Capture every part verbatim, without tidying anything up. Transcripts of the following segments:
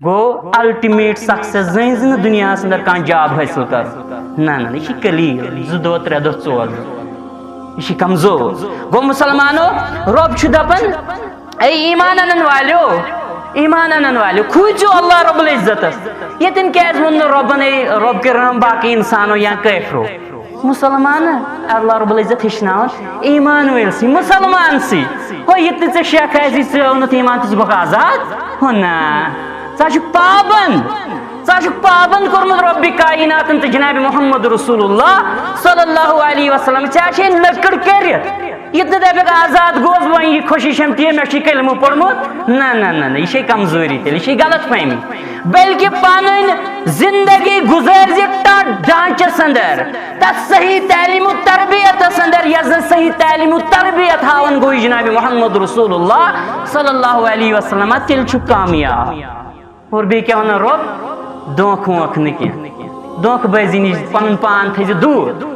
گوٚو ultimate success زٔنۍ زِ نہٕ دُنیاہس اندر کانٛہہ جاب حٲصِل کرُن۔ نہ، نہ، نہ، یہِ چھِ کلیل، زٕ دۄہ، ترٛےٚ دۄہ، ژور دۄہ۔ یہِ چھِ کمزور۔ گوٚو مسلمانو، رۄب چھُ دپان، اے ایمان انن والیو، ایمان انن والیو، کھوٗژِو اللہ رب العزتس۔ ییٚتٮ۪ن کیازِ ووٚن نہٕ رۄبن، اے رۄب کٔرِو رحم باقٕے انسانو یا کٲفرو؟ مسلمان، اللہ رب العزت ہیٚچھناوان ایمان وٲلۍ سٕے، مسلمان سٕے۔ ہو، یہِ تہِ ژےٚ شک آسی، ژٕ اوٚنُتھ ایمان تہٕ ژٕ گوٚکھ آزاد؟ ہو نہ، ژٕ ہا چھُکھ پابند، ژٕ ہا چھُکھ پابند کوٚرمُت رۄبِ کایناتن تہٕ جناب محمد رسول اللہ صلی اللہ علیہ وسلم۔ ژےٚ ہا چھے لٔکٕر کٔرِتھ۔ یہِ تہِ دَپٮ۪کھ آزاد گوس بہٕ، وۄنۍ یہِ خوشی چھم تی، مےٚ چھُ یہِ کلمہٕ پوٚرمُت۔ نہ، نہ، نہ، نہ، یہِ چھے کمزوری تیٚلہِ، یہِ چھے غلط فہمی۔ بلکہِ پنٕنۍ زندگی گُزٲرۍ زِ ٹَتھ ڈھانچس اندر، تتھ صحیح تعلیم و تربیتس اندر، یۄس زن صحیح تعلیم و تربیت ہاوان گوٚو جناب محمد رسول اللہ صلی اللہ علیہ وسلم، تیٚلہِ چھُ کامیاب۔ اور بیٚیہِ کیٛاہ وَنان رۄب؟ دھوکہٕ ووکہٕ نہٕ کینٛہہ، دھوکہٕ بٲزی نِش پَنُن پان تھٲیزِ دوٗر۔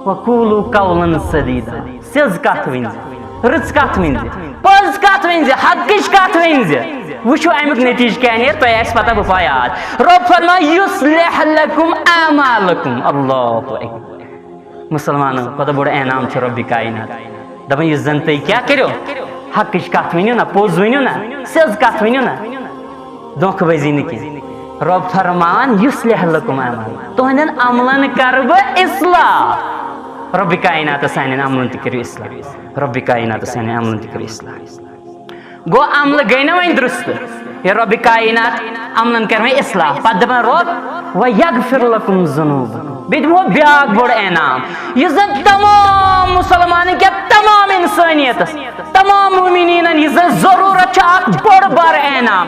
وَقُولُوا قَوْلًا سَدیٖدًا، سیٚز کَتھ ؤنۍ زِ، رٕژ کَتھ ؤنۍ زِ، پٔز کَتھ ؤنۍ زِ، حقٕچ کَتھ ؤنۍ زِ۔ وٕچھِو اَمیُک نتیٖجہٕ کیٛاہ نیرِ، تۄہہِ آسہِ پَتہ، بہٕ پَے آز۔ رۄب فرمان، یُصلح لکم اعمالکم۔ اللہ اکبر۔ مسلمانو، کوٗتاہ بوٚڑ انعام چھُ رۄبِ کاینات۔ دَپان، یُس زَن تُہۍ کیٛاہ کٔرِو، حقٕچ کَتھ ؤنِو نہ، پوٚز ؤنِو نہ، سیٚز کَتھ ؤنِو نہ، دھوکہٕ بٲزی نہٕ کینٛہہ۔ رۄب فرمان، یُصلح لکم اعمال، تُہنٛدٮ۪ن عملن کَرٕ بہٕ اصلاح۔ رۄبِ کایناتس سانٮ۪ن عملن تہِ کٔرِو اصلاح۔ رۄبِ کایناتس سانٮ۪ن عملن تہِ کٔرِو اصلاح۔ گوٚو عملہٕ گٔے نہ وۄنۍ درست؟ یہِ رۄبِ کاینات عملن کَرِ وۄنۍ اصلاح۔ پتہٕ دَپان رۄب، وَیَغْفِرْ لَکُمْ ذُنُوبَکُمْ۔ بیٚیہِ دِمو بیٛاکھ بوٚڑ انعام، یُس زَن تمام مسلمانن کیٛاہ، تمام انسٲنیتس، تمام مومنیٖنن یہِ زَن ضروٗرت چھِ، اکھ بوٚڑ بار انعام۔